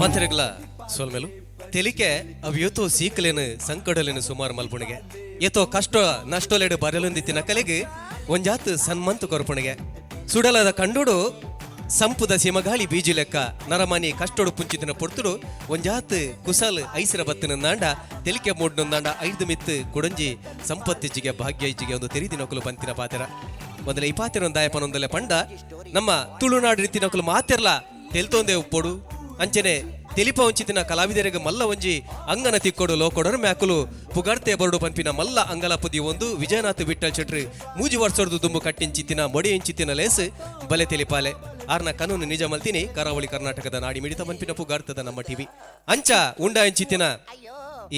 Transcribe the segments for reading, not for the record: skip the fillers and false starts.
ಮಾತೆರೆಗ್ಲ ಸೋಲ್ಮೇಲು ತೆಲಿಕೆ ಅವು ಏತೋ ಸೀಕಲೇನು ಸಂಕಡಲೇನು ಸುಮಾರು ಮಲ್ಪುಣಿಗೆ, ಏತೋ ಕಷ್ಟ ನಷ್ಟಲೇಡು ಬರಲೊಂದಿತ್ತಿನ ಕಲೆಗೆ ಒಂಜಾತ್ ಸನ್ಮಂತು ಕೊರಪುಣಿಗೆ. ಸುಡಲದ ಕಂಡುಡು ಸಂಪುದ ಸಿಮಗಾಳಿ ಬೀಜು ಲೆಕ್ಕ ನರಮಾನಿ ಕಷ್ಟೋಡು ಪುಂಚಿತಿನ ಪೊರ್ತುಡು ಒಂಜಾತ್ ಕುಸಲ್ ಐಸಿರ ಬತ್ತಿನಂದಾಂಡ ತೆಲಿಕೆ ಮೂಡ್ನಂದಾಂಡ ಐದು ಮಿತ್ತು ಕೊಡಂಜಿ ಸಂಪತ್ತಿಜ್ಜಿಗೆ ಭಾಗ್ಯ ಇಜ್ಜಿಗೆ ಒಂದು ತೆರಿದಿನಕುಲು ಪಂತಿನ ಪಾತೆರ. ಮೊದಲ ಈ ಪಾತೆರ ಒಂದು ಪಂಡ ನಮ್ಮ ತುಳುನಾಡು ರೀತಿನಕುಲು ಮಾತೆರ್ಲ ತೆಲ್ತೊಂದೇ ಉಪ್ಪೊಡು. ಅಂಚನೆ ತೆಲಿಪ ಒಂಚಿತಿನ ಕಲಾವಿದರಿಗೆ ಮಲ್ಲ ಒಂಜಿ ಅಂಗನ ತಿಕ್ಕೊಡು ಲೋಕೊಡರು ಮ್ಯಾಕುಲು ಪುಗಾರ್ತೆ ಬರಡು ಪನ್ಪಿನ ಮಲ್ಲ ಅಂಗಲ ಪುದಿ ಒಂದು ವಿಜಯನಾಥ್ ವಿಠಲ್ ಶೆಟ್ರು ಮೂಜಿ ವರ್ಷದ ದುಂಬು ಕಟ್ಟಿಂಚಿತ್ತಿನ ಮೊಡಿ ಇಂಚಿತ್ತಿನ ಲೇಸ್ ಬಲೆ ತೆಲಿಪಾಲೆ. ಆರ್ನ ಕನೂನು ನಿಜ ಮಲ್ತಿನಿ ಕರಾವಳಿ ಕರ್ನಾಟಕದ ನಾಡಿ ಮಿಡಿತ ಪನ್ಪಿನ ಪುಗಾರ್ತದ ನಮ್ಮ ಟಿವಿ ಅಂಚ ಉಂಡ ಇಂಚಿತ್ತಿನ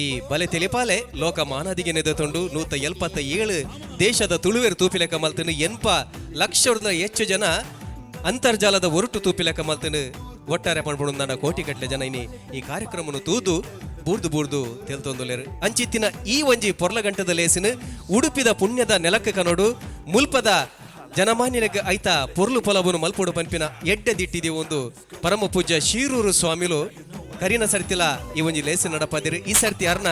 ಈ ಬಲೆ ತೆಲಿಪಾಲೆ ಲೋಕ ಮಾನಾದಿಗೆ ನೆದತೊಂಡು 177 ದೇಶದ ತುಳುವೆರು ತೂಪಿಲೆಕ್ಕ ಮಲ್ತನು ಎನ್ಪ ಲಕ್ಷದ ಹೆಚ್ಚು ಜನ ಅಂತರ್ಜಾಲದ ಒರಟು ತೂಪಿಲೆಕ್ಕ ಮಲ್ತನು. ಒಟ್ಟಾರೆ ಪಣ್ಪುಂಡು ಕೋಟಿ ಗಟ್ಟಲೆ ಜನ ಇನಿ ಈ ಕಾರ್ಯಕ್ರಮನು ತೂದು ಬೂರ್ದು ಬೂರ್ದು ತೆಲ್ತೊಂದುಲೇರು. ಅಂಚಿತ್ತಿನ ಈ ಒಂಜಿ ಪೊರ್ಲಗಂಟದ ಲೇಸಿನ ಉಡುಪಿದ ಪುಣ್ಯದ ನೆಲಕ್ಕೆ ಕನೋಡು ಮುಲ್ಪದ ಜನಮಾನ್ಯರಿಗೆ ಐತ ಪೊರ್ಲು ಪೊಲಬುನು ಮಲ್ಪೊಡು ಪನ್ಪಿನ ಎಡ್ಡೆ ದಿಟ್ಟಿದಿ ಒಂದು ಪರಮ ಪೂಜ್ಯ ಶೀರೂರು ಸ್ವಾಮಿಲು ಕರಿನ ಸರ್ತಿಲ ಈ ಒಂಜಿ ಲೇಸು ನಡಪದಿರು. ಈ ಸರ್ತಿ ಅರ್ನ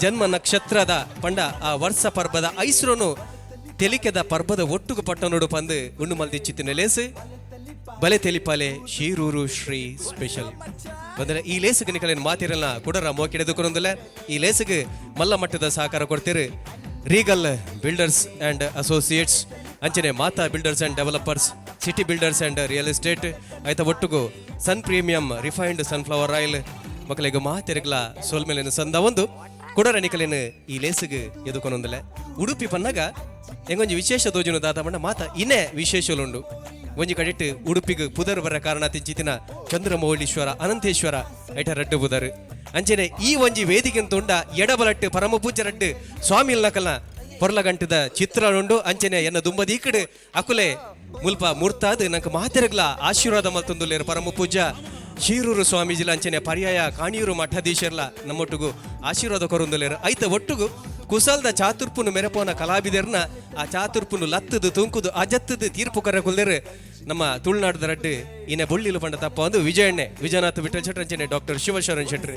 ಜನ್ಮ ನಕ್ಷತ್ರದ ಪಂಡ ಆ ವರ್ಷ ಪರ್ಬದ ಐಸ್ರೋನು ತೆಲಿಕೆದ ಪರ್ಬದ ಒಟ್ಟುಗು ಪಟ್ಟಣೋಡು ಪಂದು ಉಂಡು ಮಲ್ದಿಚ್ಚಿತ್ತಿನ ಲೇಸು ಬಲೆ ತೆಲಿಪಾಲೆ ಶೀರೂರು ಶ್ರೀ ಸ್ಪೆಷಲ್. ಬಂದರೆ ಈ ಲೇಸುಗೆ ನಿಕಲೇನು ಮಾತಿರಲ್ಲ ಕುಡರ ಮೋಕಿಡೆದುಕೊಂದಲ್ಲ. ಈ ಲೇಸುಗೆ ಮಲ್ಲ ಮಟ್ಟದ ಸಹಕಾರ ಕೊಡ್ತೀರಿ ರೀಗಲ್ ಬಿಲ್ಡರ್ಸ್ ಆ್ಯಂಡ್ ಅಸೋಸಿಯೇಟ್ಸ್, ಅಂಚನೆ Mata builders and developers, city builders and real estate, ಆಯ್ತ ಒಟ್ಟುಗು Sun premium refined sunflower oil ಮಕ್ಕಳಿಗೆ ಮಾತೆರಗ್ಲ ಸೋಲ್ಮೇಲಿನ ಸಂದ ಒಂದು ಕುಡರ ನಿಕಲೇನು ಈ ಲೇಸುಗೆ ಎದುಕೊನೊಂದಲೆ. ಉಡುಪಿ ಪನ್ನಗ ಎಂಗೊಂಜಿ ವಿಶೇಷ ದೋಜನ ದಾದ ಬಣ್ಣ ಮಾತ ಇನ್ನೇ ವಿಶೇಷಲುಂಡು. ಒಂಜಿ ಕಡಿಟ್ಟು ಉಡುಪಿಗೆ ಪುದರ್ ಬರ ಕಾರಣ ತಿಂಚಿತಿನ ಚಂದ್ರಮೌಳೀಶ್ವರ ಅನಂತೇಶ್ವರ ಐಟ ರಡ್ಡು ಪುದರ್. ಅಂಚನೆ ಈ ಒಂಜಿ ವೇದಿಕೆ ತುಂಡ ಎಡಬಲಟ್ಟು ಪರಮ ಪೂಜ್ಯ ರಡ್ಡು ಸ್ವಾಮಿ ನಕಲ್ನ ಪೊರ್ಲಗಂಟದ ಚಿತ್ರ ಉಂಡು. ಅಂಚನೆ ಎನ್ನ ದುಂಬದೀಕಡು ಅಕುಲೆ ಮುಲ್ಪ ಮೂರ್ತಾದ್ ನಂಗೆ ಮಾತೆರಗ್ಲ ಆಶೀರ್ವಾದ ಮಲ್ತೊಂದುಲ್ಲೇರು ಪರಮ ಪೂಜ್ಯ ಶೀರೂರು ಸ್ವಾಮೀಜಿಲ ಅಂಚನೆ ಪರ್ಯಾಯ ಕಾಣಿಯೂರು ಮಠಾಧೀಶರ್ಲ ನಮ್ಮೊಟ್ಟುಗು ಆಶೀರ್ವಾದ ಕೊರೊಂದುಲ್ಲೇರು. ಐತ ಒಟ್ಟುಗು ಕುಸಲ್ದ ಚಾತುರ್ಪುನು ಮೆರಪೋನ ಕಲಾವಿದರ್ನ ಆ ಚಾತುರ್ಪುನು ಲತ್ತದು ತುಂಕುದು ಅಜತ್ತದು ತೀರ್ಪು ಕರ ಕುಲ್ದೇರು ನಮ್ಮ ತುಳುನಾಡದ ರಡ್ಡು ಇನ್ನ ಬೊಳ್ಳಿಲು ಪಂಡ ತಪ್ಪ ಒಂದು ವಿಜಯಣ್ಣೆ ವಿಜಯನಾಥ್ ವಿಠಲ್ ಶೆಟ್ರ್ ಅಂಚನೆ ಡಾಕ್ಟರ್ ಶಿವಶರಣ್ ಶೆಟ್ರ್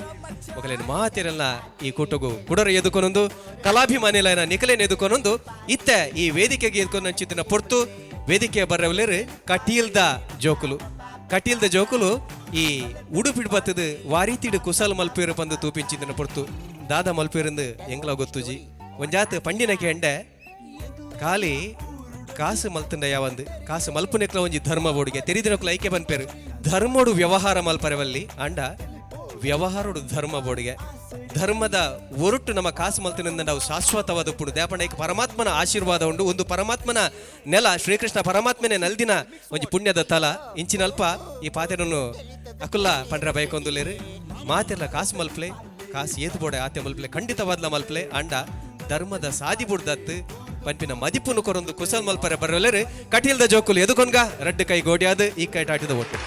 ಮೊಕಲೇನು ಮಾತಿರಲ್ಲ ಈ ಕೂಟಗು ಕುಡರ ಎದುಕೊನೊಂದು ಕಲಾಭಿಮಾನಿಲೈನ ನಿಕಲೇನು ಎದುಕೊನೊಂದು ಇತ್ತೆ ಈ ವೇದಿಕೆಗೆ ಎದುಕೊಂಡು ಅಂಚಿತ್ತಿನ ಪೊರ್ತು ವೇದಿಕೆಯ ಬರ್ರವಲೇರು ಕಟೀಲ್ದ ಜೋಕುಲು. ಕಟೀಲ್ದ ಜೋಕುಲು ಈ ಉಡುಪಿಡ್ ಬತ್ತದು ವಾರೀತಿಡು ಕುಸಲ್ ಮಲ್ಪೇರು ಪಂದು ತೂಪಿಂಚಿತ್ತಿನ ಪೊರ್ತು ದಾದ ಮಲ್ಪೇರಂದು ಎಂಗ್ಲ ಗೊತ್ತುಜಿ. ಒಂಜಾತ್ ಪಂಡಿನ ಕೆಂಡೆ ಖಾಲಿ ಕಾಸು ಮಲ್ತಂಡ ಯಾವಂದು ಕಾಸು ಮಲ್ಪುನೆಕ್ಲ ಒಂಜಿ ಧರ್ಮ ಬೋಡಿಗೆ ತೆರಿದಿನಕ್ಲ ಐಕೆ ಪನ್ಪೇರು ಧರ್ಮೋಡು ವ್ಯವಹಾರ ಮಲ್ಪರೆವಲ್ಲಿ ಅಂಡ ವ್ಯವಹಾರೋಡು ಧರ್ಮ ಬೋಡಿಗೆ. ಧರ್ಮದ ಒರಟು ನಮ್ಮ ಕಾಸು ಮಲ್ತಿನಿಂದ ನಾವು ಶಾಶ್ವತವಾದ ಪುಡು ದೇಪಂಡ ಪರಮಾತ್ಮನ ಆಶೀರ್ವಾದ ಉಂಡು. ಒಂದು ಪರಮಾತ್ಮನ ನೆಲ ಶ್ರೀಕೃಷ್ಣ ಪರಮಾತ್ಮನೇ ನಲ್ದಿನ ಒಂಜಿ ಪುಣ್ಯದ ತಲ ಇಂಚಿನಲ್ಪ ಈ ಪಾತೆರನ್ನು ಅಕುಲ್ಲ ಪಂಡ್ರ ಬೈಕೊಂದುಲೇರು. ಮಾತೆರ್ಲ ಕಾಸು ಮಲ್ಪ್ಲೆ, ಕಾಸು ಏತು ಬೋಡೆ ಆತೆ ಮಲ್ಪ್ಲೆ, ಖಂಡಿತವಾದ್ಲ ಮಲ್ಪ್ಲೆ, ಅಂಡ ಧರ್ಮದ ಸಾದಿ ಬುಡ್ದತ್ತು ಪನ್ಪಿನ ಮದಿಪುನು ಕೊರೊಂದು ಕುಸಲ್ ಮಲ್ಪರೆ ಬರೋಲೇರು ಕಟೀಲ್ದ ಜೋಕುಲು. ಎದುಕೊನ್ಗ ರಡ್ಡು ಕೈ ಗೋಡಿಯಾದ ಈ ಕೈ ಟಾಟಿದ ಒಟ್ಟು.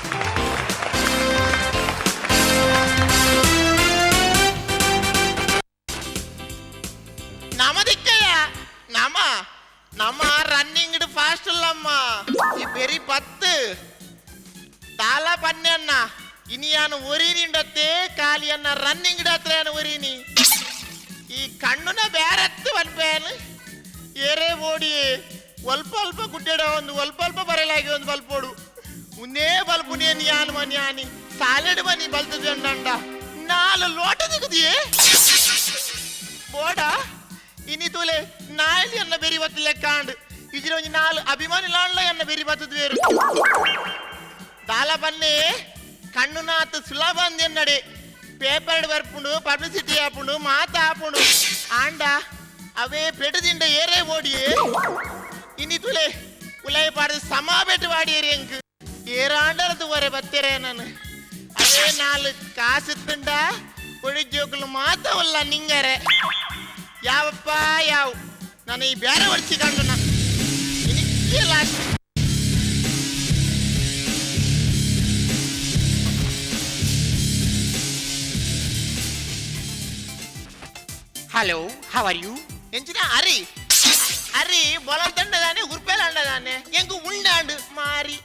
ನಮದಿಕ್ಕಯ್ಯ ನಮ್ಮ ನಮ್ಮ ರನ್ನಿಂಗ್ ಫಾಸ್ಟ್ ಅಲ್ಲಮ್ಮ ಈ ಬೆರಿ ಪತ್ತು ದಾಲ ಪನ್ನೆ ಅನ್ನ ಇನಿಯಾನು ಒರಿನಿಂಡತ್ತೆ ಕಾಲಿಯನ್ನ ರನ್ನಿಂಗ್ ಡತ್ರೇನು ಒರಿನಿ ಈ ಕಣ್ಣುನ ಬ್ಯಾರತ್ತು ಪನ್ಪೇನು ಏರೇ ಓಡಿ ಅಲ್ಪ ಅಲ್ಪ ಗುಡ್ಡೆಡ ಒಂದು ಅಲ್ಪ ಅಲ್ಪ ಬರಲಾಗಿ ಒಂದು ಬಲ್ಪೋಡು ಉನ್ನೇ ಬಲ್ಪುನೇ ಯಾನು ಮನಿ ಯಾನಿ ಸಾಲೆಡ್ ಮನಿ ಬಲ್ತದೆ ಅಂಡ ನಾಲು ಲೋಟ ದಿಗುದಿಯೇ ಬೋಡ ಇನಿ ತೂಲೆ ನಾಯಲ್ಲಿ ಅನ್ನ ಬೆರಿ ಬತ್ತು ಲೆಕ್ಕಾಂಡ್ ಇಜಿನ ಒಂಜಿ ನಾಲ್ ಅಭಿಮಾನಿ ಲಾಂಡ್ಲ ಎನ್ನ ಬೆರಿ ಬತ್ತದ ಬೇರು ದಾಲ ಬನ್ನಿ ಕಣ್ಣು ನಾತ್ ಸುಲಭ ಅಂದೆನ್ನಡೆ ಪೇಪರ್ ಬರ್ಪುಂಡು ಪಬ್ಲಿಸಿಟಿ ಆಪುಂಡು ಮಾತ ಆಪುಂಡು ಆಂಡ ಅವೇ ಪೆಡುದಿಂಡ ಏರೇ ಓಡಿಯೇ ಇನಿ ತುಲೆ ಉಲೈ ಪಾಡ್ದು ಸಮ ಬೆಟ್ಟು ವಾಡಿಯೇರಿ ಎಂಕ್ ಏರಾಂಡರದು ಒರೆ ಬತ್ತೆರೆ ನಾನು ಅವೇ ನಾಲ್ ಕಾಸು ತಿಂಡ ಒಳಿಜೋಕುಲು ಮಾತ ಉಲ್ಲ ನಿಂಗರೆ ಯಾವಪ್ಪ ಯಾವ ನಾನು ಈ ಬೇರೆ ವರ್ಷ ಕಂಡು ಇನಿಕ್ಕೆ last. Hello, how are you? ಎಂಚಿನ ಅರಿ ಅರಿ ಬೊಲಂತಂಡದಾನೆ ಉರ್ಪೇಲಾಂಡದಾನೆ ಎಂಕು ಉಂಡಾಂಡು ಮಾರಿ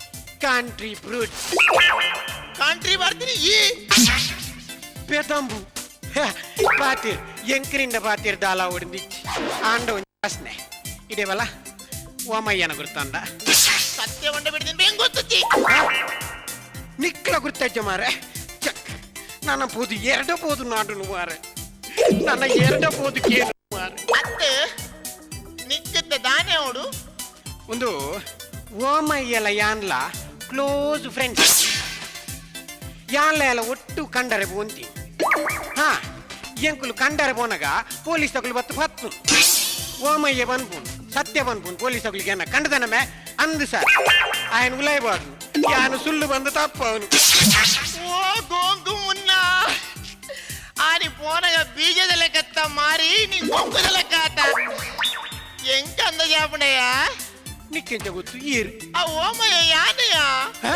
ಕಂಟ್ರಿ ಫ್ರೂಟ್ ಕಂಟ್ರಿ ಬರ್ತೀನಿ ಈ ಪೆದಂಬು ಪಾತಿರ್ ಎಂಕರಿಂದ ಪಾತಿರ್ ದಾಲ ಒಡಿಂದಿಚ್ಚಿ ಆಂಡ ಒಂಜಿ ಪ್ರಶ್ನೆ ಇದೇವಲ್ಲ ಓಮಯ್ಯನ ಗುರ್ತಂಡ ಸತ್ಯ ಉಂಡ ಬಿಡ್ತೀನಿ ಬೆಂಗ್ ಗೊತ್ತುತ್ತಿ ನಿಕ್ಕಲ ಗುರ್ತಜ್ಜ ಮಾರೆ ಚಕ್ ನನ್ನ ಪೋದು ಎರಡ ಪೋದು ನಾಡು ಮಾರೆ ನನ್ನ ಎರಡ ಪೋದು ಕೇಳು ಮಾರೆ ಅತ್ತು ನಿಕ್ಕತ್ತ ದಾನೆ ಅವಡು ಒಂದು ಓಮಯ್ಯಲ ಯಾನ್ಲ ಕ್ಲೋಸ್ ಫ್ರೆಂಡ್ಸ್ ಯಾನ್ಲ ಎಲ್ಲ ಒಟ್ಟು ಕಂಡರೆ ಬೋಂತಿ ಹಾ ಎಂಕುಲು ಕಂಡರೆ ಪೋನಾಗ ಪೊಲೀಸ್ ತಗುಲು ಬತ್ತು ಪತ್ತು ಓಮಯ್ಯ ಬನ್ಪುನ್ ಸತ್ಯ ಬನ್ಪುನ್ ಪೊಲೀಸ್ ತಗುಲಿಗೆ ಏನ ಕಂಡದನಮೆ ಅಂದು ಸರ್ ఆయన ಉಲಾಯ್ಬಾರ್ದು ಯಾನು ಸುಳ್ಳು ಬಂದು ತಪ್ಪು ಅವನು ಓ ಗೋಂಕು ಮುನ್ನ ಆನಿ ಪೋನಗ ಬೀಜದ ಲೆಕ್ಕತ್ತ ಮಾರಿ ನೀ ಗೊಂಕುದ ಲೆಕ್ಕ ಆತ ಎಂಕ ಅಂದ ಜಾಪಣೆಯ ನಿಕ್ಕೆಂಚ ಗೊತ್ತು ಈರ್ ಆ ಓಮಯ್ಯ ಯಾನೆಯ ಹಾ?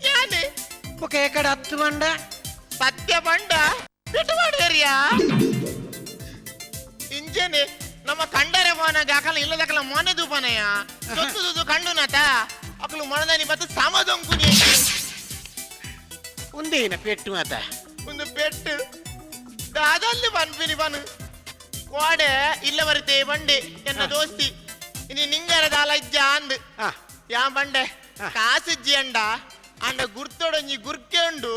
ಯಾನೆ ఒక ఎక్కడ ಹತ್ತು ಬಂಡ ಸತ್ಯ ಬಂಡ ಪೆಟ್ಟು ಮಾಡಿದರಿಯಾ ಇಂಜನೆ ನಮ್ಮ ಕಂಡರೆ ಪೋನಾಗ ಅಕಲ ಇಲ್ಲದಕಲ ಮೊನೆ ದೂಪನಯ್ಯ ಸೊತ್ತು ದೂದು ಕಂಡು ನಾತ ಅಕಲು ಮೊಣದಾನಿ ಬತ್ತು ಸಮದೊಂಕುನಿ ಒಂದೇನ ಪೆಟ್ಟು ಮಾತ ಒಂದು ಪೆಟ್ಟು ದಾದಲ್ಲಿ ಪನ್ಪಿನಿ ಪನು ಕೋಡೆ ಇಲ್ಲ ಬರುತ್ತೆ ಬಂಡೆ ಎನ್ನ ದೋಸ್ತಿ ಇನಿ ನಿಂಗರ ದಾಲ ಇಜ್ಜ ಅಂದ್ ಹಾ ಯಾ ಬಂಡೆ ಆ. ಕಾಸಿಜ್ಜಿ ಅಂಡ ಅಂಡ ಗುರ್ತೊಡೊಂಜಿ ಗುರ್ಕೆ ಉಂಡು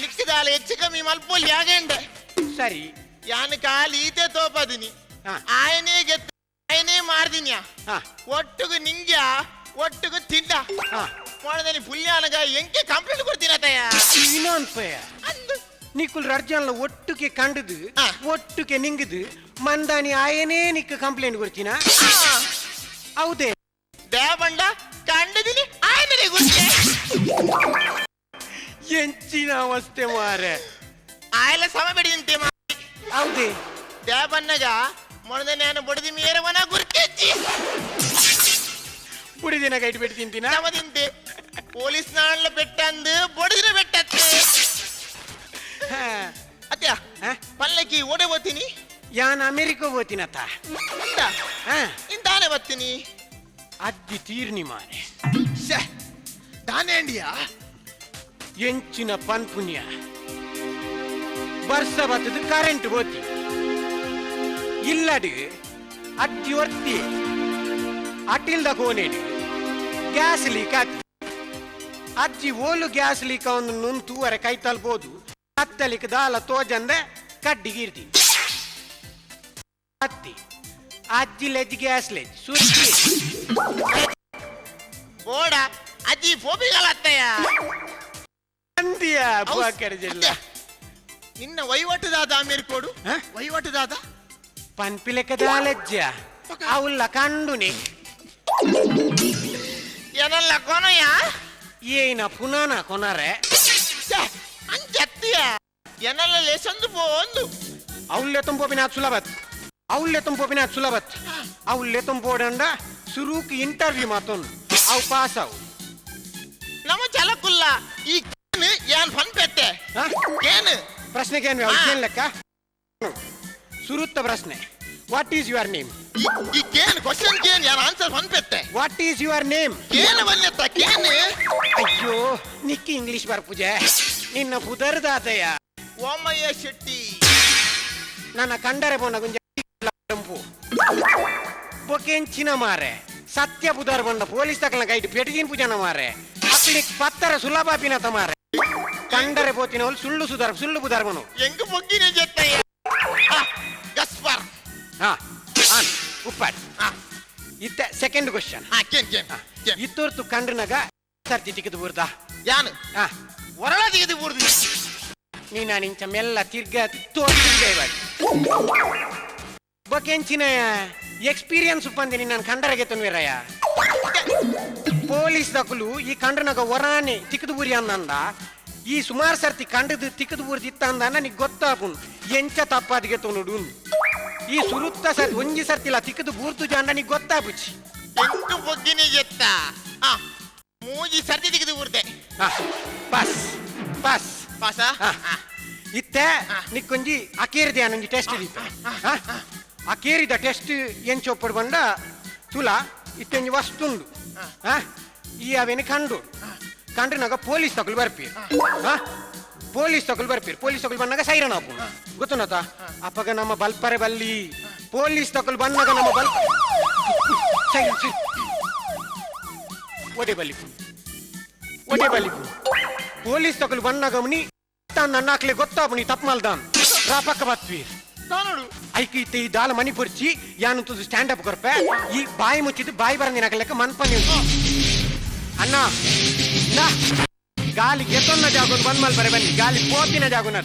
ನಿಕ್ಕದಾಲ ಹೆಚ್ಚು ಕಮ್ಮಿ ಮಲ್ಪೋಲಿ ಯಾಗೆಂಡ ಸರಿ ಯಾನ್ ಕಾಲಿ ಈತೆ ತೋಪದಿನಿ ಆ. ಆಯನೇ ಗೆತ್ತ ಆಯನೇ ಮಾರ್ದಿನ್ಯಾ ಹಾ ಒಟ್ಟುಗು ನಿಂಗ್ಯ ಒಟ್ಟುಗು ತಿಂದ ಹಾ ಮೊಣದನಿ ಪುಲ್ಯಾನಗ ಎಂಕೆ ಕಂಪ್ಲೇಂಟ್ ಕೊಡ್ತೀನತಯ್ಯ ಇನ್ನೊಂದ್ಪಯ ಅಂದು ನಿಕ್ಕುಲ್ ರಡ್ಜನ್ಲ ಒಟ್ಟುಕೆ ಕಂಡುದು ಆ. ಒಟ್ಟುಕೆ ನಿಂಗುದು ಮಂದಾನಿ ಆಯನೇ ನಿಕ್ಕ ಕಂಪ್ಲೇಂಟ್ ಕೊಡ್ತೀನ ಆ. ಹೌದೇ ದೇವಂಡ ಕಂಡದಿನಿ ಆಯನರೆ ಗುರ್ಕೆ ಎಂಚಿನ ಅವಸ್ಥೆ ಮಾರೆ ಆಯಲ ಸಮ ಬಿಡಿದಿಂತೆ ಮಾ ಹೌದೇ ದೇವಣ್ಣಗ ಮೊಣದನೆ ಬಡದಿ ಮೇರವನ ಗುರ್ಕೆಜ್ಜಿ ಬುಡಿದಿನ ಗೈಟ್ ಬಿಟ್ಟು ತಿಂತೀನ ಸಮದಿಂತೆ ಪೊಲೀಸ್ ನಾಣ್ಲ ಬೆಟ್ಟಂದು ಬಡದಿನ ಬೆಟ್ಟತ್ತೆ ಹಾ. ಅತ್ಯ ಹಾ? ಪಲ್ಲಕ್ಕಿ ಓಡೆ ಹೋಗ್ತೀನಿ ಯಾನ್ ಅಮೆರಿಕ ಹೋಗ್ತೀನತ್ತ ಇಂದ ಹಾ ಇಂದಾನೆ ಬರ್ತೀನಿ ಅಜ್ಜಿ ತೀರ್ನಿ ಮಾರೆ ಶ್ಯೆ ದಾನೆ ಅಂಡಿಯಾ ಎಂಚಿನ ಪನ್ಪುಣ್ಯ ವರ್ಷ ಬತ್ತದು ಕರೆಂಟ್ ಹೋತಿ ಇಲ್ಲಡು ಅಜ್ಜಿ ಒರ್ತಿ ಅಟಿಲ್ದ ಕೋನೇಡು ಗ್ಯಾಸ್ ಲೀಕ್ ಆತಿ ಅಜ್ಜಿ ಓಲು ಗ್ಯಾಸ್ ಲೀಕ್ ಅವನು ನುನ್ ತೂವರೆ ಕೈ ತಲ್ಬೋದು ಕತ್ತಲಿಕ್ ದಾಲ ತೋಜಂದೆ ಕಡ್ಡಿಗಿರ್ತಿ ಅತ್ತಿ ಅಜ್ಜಿ ಲೆಜ್ ಗ್ಯಾಸ್ ಲೆಜ್ ಸುರ್ತಿ ಬೋಡ ಅಜ್ಜಿ ಫೋಬಿಗಳತ್ತಯ್ಯ ಅಂದಿಯ ಬುವಾಕರ್ಜಿಲ್ಲ ನಿನ್ನ ವಹಿವಾಟುದಾದ ಅಮೇರಿಕೋಡು ಹ? ವಹಿವಾಟುದಾದ ಪನ್ಪಿಲೆಕ್ಕದಾಲಜ್ಜ ಅವುಲ್ಲ ಕಂಡುನೆ ಏನಲ್ಲ ಕೊನಯ್ಯ ಏನ ಪುನಾನ ಕೊನರೆ ಛೆ, ಅಂಚತ್ತಿಯ ಏನಲ್ಲ ಲೇಸಂದು ಪೋಂದು అవుల్లే తుంపోపిన సులభత్ అవుల్లే తుంపోపిన సులభత్ అవుల్లే తుంపోడండ ಸುರೂಕ್ ಇಂಟರ್ವ್ಯೂ ಮಾತೊಂದು ಅವು ಪಾಸ್ ಅವು ನಮ್ಮ ಚಲಕುಲ್ಲ ಈ ಕೇನು ಏನ್ ಫನ್ ಪೆತ್ತೆ ಹಾ? ಏನು ಪ್ರಶ್ನೆಗೆ ಏನು ಆ. ಏನ್ ಲೆಕ್ಕ ಸುರುತ್ತ ಪ್ರಶ್ನೆ what is your name ಈ ಕೇನು ಕ್ವಶನ್ ಕೇನ್ ಯಾನ್ ಆನ್ಸರ್ ಫನ್ ಪೆತ್ತೆ what is your name ಕೇನು ಬನ್ನೆತ್ತ ಕೇನು ಅಯ್ಯೋ ನಿಕ್ಕಿ ಇಂಗ್ಲಿಷ್ ಬರ್ಪುಜೆ ನಿನ್ನ ಪುದರ್ದಾತಯ್ಯ ಓಮಯ್ಯ ಶೆಟ್ಟಿ ನನ್ನ ಕಂಡರೆ ಪೋನ ಗುಂಜ ಬೊಕೆಂಚಿನ ಮಾರೆ ಸತ್ಯ ಪುದರ್ ಬಂದ ಪೊಲೀಸ್ ತಕಲ ಗೈಡ್ ಪೆಟ್ಟಿಗಿನ ಪೂಜನ ಮಾರೆ ಅಕ್ಕಳಿ ಪತ್ತರ ಸುಲಭ ಪಿನತ ಮಾರೆ ಕಂಡರೆ ಪೋತಿನ ಅವ್ಲು ಸುಳ್ಳು ಸುಧಾರ ಸುಳ್ಳು ಪುದರ್ ಬನು ಎಂಗ್ ಪೊಗ್ಗಿನ ಜೊತ್ತಯ್ಯ ಗಸ್ಪರ್ ಹಾ ಆನ್ ಉಪ್ಪಾಡ್ ಆ, ಇತ್ತ ಸೆಕೆಂಡ್ ಕ್ವಶನ್ ಆ, ಕೇನ್ ಕೇನ್ ಕೇನ್ ಇತ್ತೋರ್ತು ಕಂಡ್ರನಾಗ ಸರ್ತಿ ತಿಕ್ಕದು ಬುರ್ದ ಯಾನು ಹಾ ಒರಳ ತೆಗೆದು ಬುರ್ದು ನೀನ ನಿಂಚ ಮೆಲ್ಲ ತಿರ್ಗ ತೋರ್ತಿರ್ಗ ಬೊಕೆಂಚಿನ ಎಕ್ಸ್ಪೀರಿಯನ್ಸ್ ಬಂದಿನಿ ನಾನು ಕಂಡರಗೆ ತೊನ್ವಿರಯ್ಯ ಪೊಲೀಸ್ ದಕಲು ಈ ಕಂಡ್ರನಾಗ ಒರಾನೆ ತಿಕ್ಕದು ಬುರಿ ಅಂದಂದ ಈ ಸುಮಾರು ಸರ್ತಿ ಕಂಡದು ತಿಕ್ಕದು ಬುರಿ ಇತ್ತ ಅಂದ ನಿಗ್ ಗೊತ್ತಾಪುನ್ ಎಂಚ ತಪ್ಪಾದಿಗೆ ತೊನುಡು ಈ ಸುರುತ್ತ ಸರ್ತಿ ಒಂಜಿ ಸರ್ತಿಲ್ಲ ತಿಕ್ಕದು ಬೂರ್ತು ಜಾಂಡ ನಿಗ್ ಗೊತ್ತಾಪುಚಿ ಎಂಟು ಪೊಗ್ಗಿನ ಜೊತ್ತ ಆ ಮೂಜಿ ಸರ್ತಿ ತೆಗೆದು ಬುರ್ದೆ ಹಾ ಪಾಸ್ ಪಾಸ್ ಪಾಸ ಹಾ. ಇತ್ತೆ ನಿಕ್ಕೊಂಜಿ ಅಕೇರ್ದೆ ಒಂಜಿ ಟೆಸ್ಟ್ ದೀಪ ಆ ಕೇರಿದ ಟೆಸ್ಟ್ ಎಂಚೊಪ್ಪಡು ಬಂಡ ತುಲಾ ಇತ್ತೆಂಜಿ ವಸ್ತುಂಡು. ಆ ಈ ಅವೇನು ಕಂಡು ಕಂಡ್ರಿನಾಗ ಪೊಲೀಸ್ ತಗೊಳ್ ಬರ್ಪೀರ್. ಆ ಪೊಲೀಸ್ ತಗೊಳ್ ಬರ್ಪೀರ್. ಪೊಲೀಸ್ ತಗೊಳ್ ಬಂದಾಗ ಸೈರನ್ ಆಪುಂಡು ಗೊತ್ತುನತ. ಅಪ್ಪಗ ನಮ್ಮ ಬಲ್ಪರೆ ಬಲ್ಲಿ ಪೊಲೀಸ್ ತಗೊಳ್ ಬಂದಾಗ ನಮ್ಮ ಬಲ್ ಸೈರನ್ ಸೈರನ್ ಒಡೆ ಬಲ್ಲಿ ಒಡೆ ಬಲ್ಲಿ ಪೊಲೀಸ್ ತಗೊಳ್ ಬಂದಾಗ ಮುನಿ ನನ್ನ ಹಾಕ್ಲಿ ಗೊತ್ತಾಪು ನೀ ತಪ್ಪು ಮಲ್ದಾನ್ ರಾಪಕ್ಕ ಬತ್ವೀರ್. ತಾನೋಡು. ಐಕ್ ಇತ್ತೆ ಈ ದಾಲ ಮಣಿ ಪೊರ್ಚಿ ಯಾನು ತುದು ಸ್ಟ್ಯಾಂಡ್ ಅಪ್ ಕೊರ್ಪೆ. ಈ ಬಾಯಿ ಮುಚ್ಚಿದ್ದು ಬಾಯಿ ಬರಂದಿನ ಲೆಕ್ಕ ಮನ್ಪನಿ ಅಣ್ಣ. ನಾ ಗಾಲಿ ಗೆತೊನ್ನ ಜಾಗುನ್ ಬಂದ್ ಮಲ್ ಬರೆ ಬನ್ನಿ ಗಾಲಿ ಪೋತಿನ ಜಾಗುನ.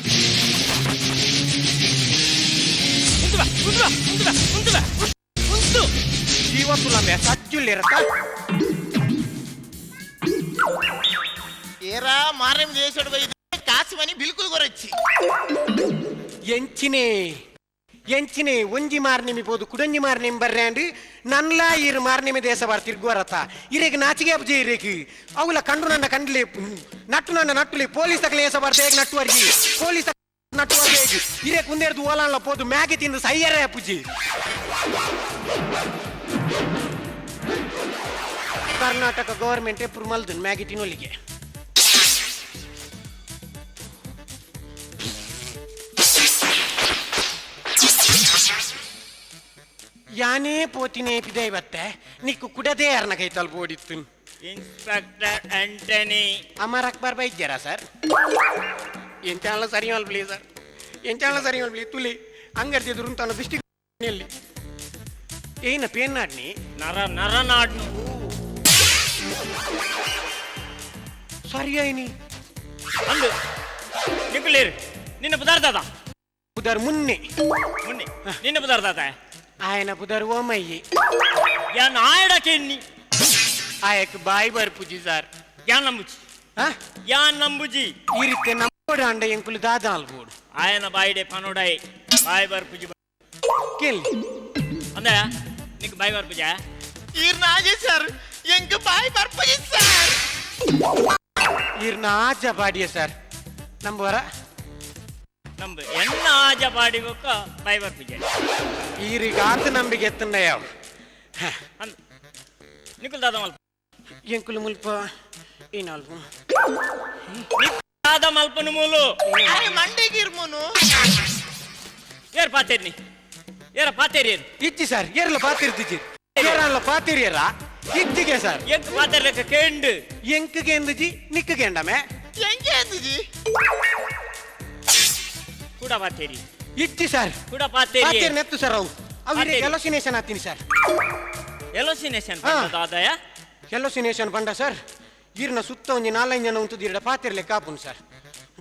ಜೀವ ತುಲಂಬೆ ಸಜ್ಜುಲ್ಲಿರತ್ತ. ఏరా మారేం చేసాడు ఇది కాసిమని బిల్కుల్ కొరొచ్చి. ಎಂಚಿನೇ ಎಂಚಿನೇ ಒಂಜಿ ಮಾರ್ನಿಮಿ ಪೋದು ಕುಡಂಜಿ ಮಾರ್ನಿಮಿ ಬರ್ರ್ಯಾಂಡ್ ನನ್ಲಾ ಇರು ಮಾರ್ನಿಮಿ ದೇಶ ಬಾರ್ ತಿರ್ಗುವರತ ಇರೇಗ್ ನಾಚಿಗೆ ಅಬ್ಜೆ ಇರೇಗ್ ಅವುಲ ಕಂಡು ನನ್ನ ಕಂಡ್ಲೆ ನಟ್ಟು ನನ್ನ ನಟ್ಟುಲೆ ಪೊಲೀಸ್ ತಕಲೆ ಏಸ ಬಾರ್ದ ಹೇಗ್ ನಟ್ಟು ಅರ್ಜಿ ಪೊಲೀಸ್ ನಟ್ಟು ಅರ್ಜಿ ಹೇಗ್ ಇರೇಕ್ ಮುಂದೆರ್ದು ಓಲಾನ್ಲ ಪೋದು ಮ್ಯಾಗಿ ತಿಂದು ಸೈಯರೇ ಅಪ್ಪುಜಿ. ಕರ್ನಾಟಕ ಗವರ್ಮೆಂಟ್ ಎಪ್ರು ಮಲ್ದನ್ ಮ್ಯಾಗಿ ತಿನ್ನೊಲಿಗೆ. ಯಾನೇ ಪೋತಿನೇ ಪಿದೈವತ್ತೆ ನಿಕ್ಕು ಕುಡದೇ ಅರ್ನ ಕೈತಲ್ ಬೋಡಿತ್ತು. Inspector Anthony. ಅಮರ್ ಅಕ್ಬರ್ ಬೈದ್ಯರಾ ಸರ್? ಎಂಚಾಲ ಸರಿ ಮಲ್ಪಲಿ ಸರ್, ಎಂಚಾಲ ಸರಿ ಮಲ್ಪಲಿ ತುಲಿ ಅಂಗಡಿ ತನ್ನ ದೃಷ್ಟಿ ಏನ ಪೇನ್ನಾಡ್ನಿ. ನರ ನರನಾಡ್ನು. ಸರಿ ಐನಿ. ಅಂದು ನಿಕ್ಕುಲೇರು ನಿನ್ನ ಪದಾರ್ಥ ಪುದರ್ ಮುನ್ನೆ. ಮುನ್ನೆ ನಿನ್ನ ಪದಾರ್ಥ. ఆయన ಪುದರ್ ಓಮಯ್ಯಿ. ಯಾನ್ ಆಯಡ ಕೆನ್ನಿ. ఆయకు ಬಾಯ್ ಬರ್ಪುಜಿ ಸರ್. ಯಾನ್ ನಂಬುಜಿ. ಆ? ಯಾನ್ ನಂಬುಜಿ. ಈ ರೀತಿ ನಂಬೋಡು ಅಂಡ ಎಂಕುಲು ದಾದ ಅಲ್ಬೋಡು. ಆಯನ ಬಾಯಿಡೆ ಪನೋಡಾಯಿ ಬಾಯ್ ಬರ್ಪುಜಿ. ಕೇಳಿ. ಅಂದ ನಿಕ್ ಬಾಯ್ ಬರ್ಪುಜ. ఈయన ఆజే సార్ ఎంక బాయ్ పర్పజి సార్. ಇರ್ನ ಆಜ ಪಾಡಿಯ ಸರ್ ನಂಬುವರ. ನಂಬು ಎನ್ನ ಆಜ ಪಾಡಿಬೊಕ್ಕ ಬಾಯ್ ಬರ್ಪುಜ. ಈರಿಗೆ ಆತ ನಂಬಿಕೆ ಎತ್ತನ್ನ ಯಾವ. ಅಂದ್ ನಿಕ್ಕುಲ್ ದಾದ ಮಲ್ಪ. ಎಂಕುಲು ಮುಲ್ಪ ಏನಾಲ್ಪು. ನಿಕ್ ದಾದ ಮಲ್ಪನು ಮೂಲು. అరే మండే గిర్మును. ಏರ್ ಪಾತೇರ್ನಿ ಏರ ಪಾತೇರಿ ಏರ್. ಇಜ್ಜಿ ಸರ್ ಏರ್ಲ ಪಾತಿರ್ತಿಜಿ ಏರಲ್ಲ ಪಾತಿರಿಯರ ಇಜ್ಜಿಗೆ ಸರ್. ಎಂಕ್ ಪಾತೇರ್ ಲೆಕ್ಕ ಕೇಂಡು. ಎಂಕ್ಗೆ ಎಂದುಜಿ ನಿಕ್ಕಗೆ ಎಂಡಮೆ. ఎంకేంది? ಕೂಡ ಪಾತೇರಿ. ಇಜ್ಜಿ ಸರ್. ಕೂಡ ಪಾತೇರಿ. ಪಾತಿರ್ ನೆತ್ತು ಸರ್ ಅವು ಅವು ಪಾತೇರಿ. ಹೆಲೋಸಿನೇಷನ್ ಆತೀನಿ ಸರ್. ಎಲೋಸಿನೇಷನ್ ಹಾ. ದಾದಯ. ಹೆಲೋಸಿನೇಷನ್ ಪಂಡ ಸರ್ ಈರ್ನ ಸುತ್ತ ಒಂಜಿ ನಾಲೈದು ಜನ ಉಂಟು ಇರಡ ಪಾತಿರ್ ಲೆಕ್ಕ ಆಪುನ್ ಸರ್.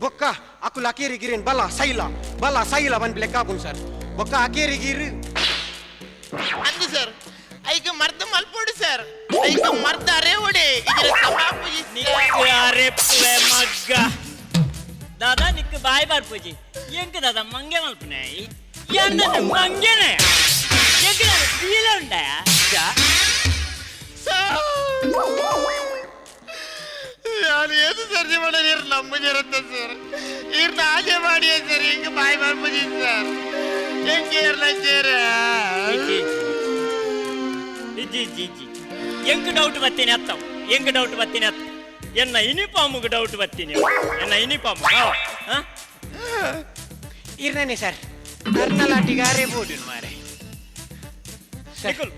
ಬೊಕ್ಕ ಅಕುಲು ಅಕೇರಿ ಗಿರಿನ್ ಬಲ ಸೈಲ ಬಲ ಸೈಲ ಬಂದ್ ಲೆಕ್ಕ ಆಪುನ್ ಸರ್. ಬೊಕ್ಕ ಅಕೇರಿ ಗಿರಿ. అందు సార్ ఐకు మర్ద మల్పోడు సార్ ఐకు మర్ద అరే ఓడే ఇది సమాపుజి. ನಿಕ್ಕು ಅರೆಪ್ಪುವೆ ಮಗ್ಗ ದಾದಾ ನಿಕ್ಕು ಬಾಯ್ ಬರ್ಪುಜಿ ಎಂಕ್ ದಾದಾ ಮಂಗೆ ಮಲ್ಪುನೆ ಎನ್ನ ಮಂಗೆನೆ ಎಂಕ್ ದಾದ ಬೀಲ ಉಂಡಯ. ನಾನು ಏನು ಸರ್ಜಿ ಮಾಡೋದು ನಮ್ಮ ಜರತ್ತ ಸರ್ ಈರ್ನ ಆಜೆ ಮಾಡಿಯ ಸರ್ ಹಿಂಗ ಬಾಯ್ ಬರ್ಪುಜಿ ಸರ್ ಹೆಂಗೆ ಇರ್ಲ ಸೇರ. ಇಜ್ಜಿ ಇಜ್ಜಿ ಇಜ್ಜಿ ಇಜ್ಜಿ ಎಂಕ್ ಡೌಟ್ ಬತ್ತೀನಿ ಅತ್ತವ್ ಎಂಕ್ ಡೌಟ್ ಬತ್ತೀನಿ ಅತ್ತ ಎನ್ನ ಯೂನಿಫಾರ್ಮ್ಗೆ ಡೌಟ್ ಬತ್ತೀನಿ ಎನ್ನ ಯೂನಿಫಾರ್ಮ್. ಇರ್ನೇ ಸರ್ ಅರ್ನಲಾಟಿಗಾರೇ ಬೋಡು ಮಾರೆ ಸರ್. ನಿಕುಲ್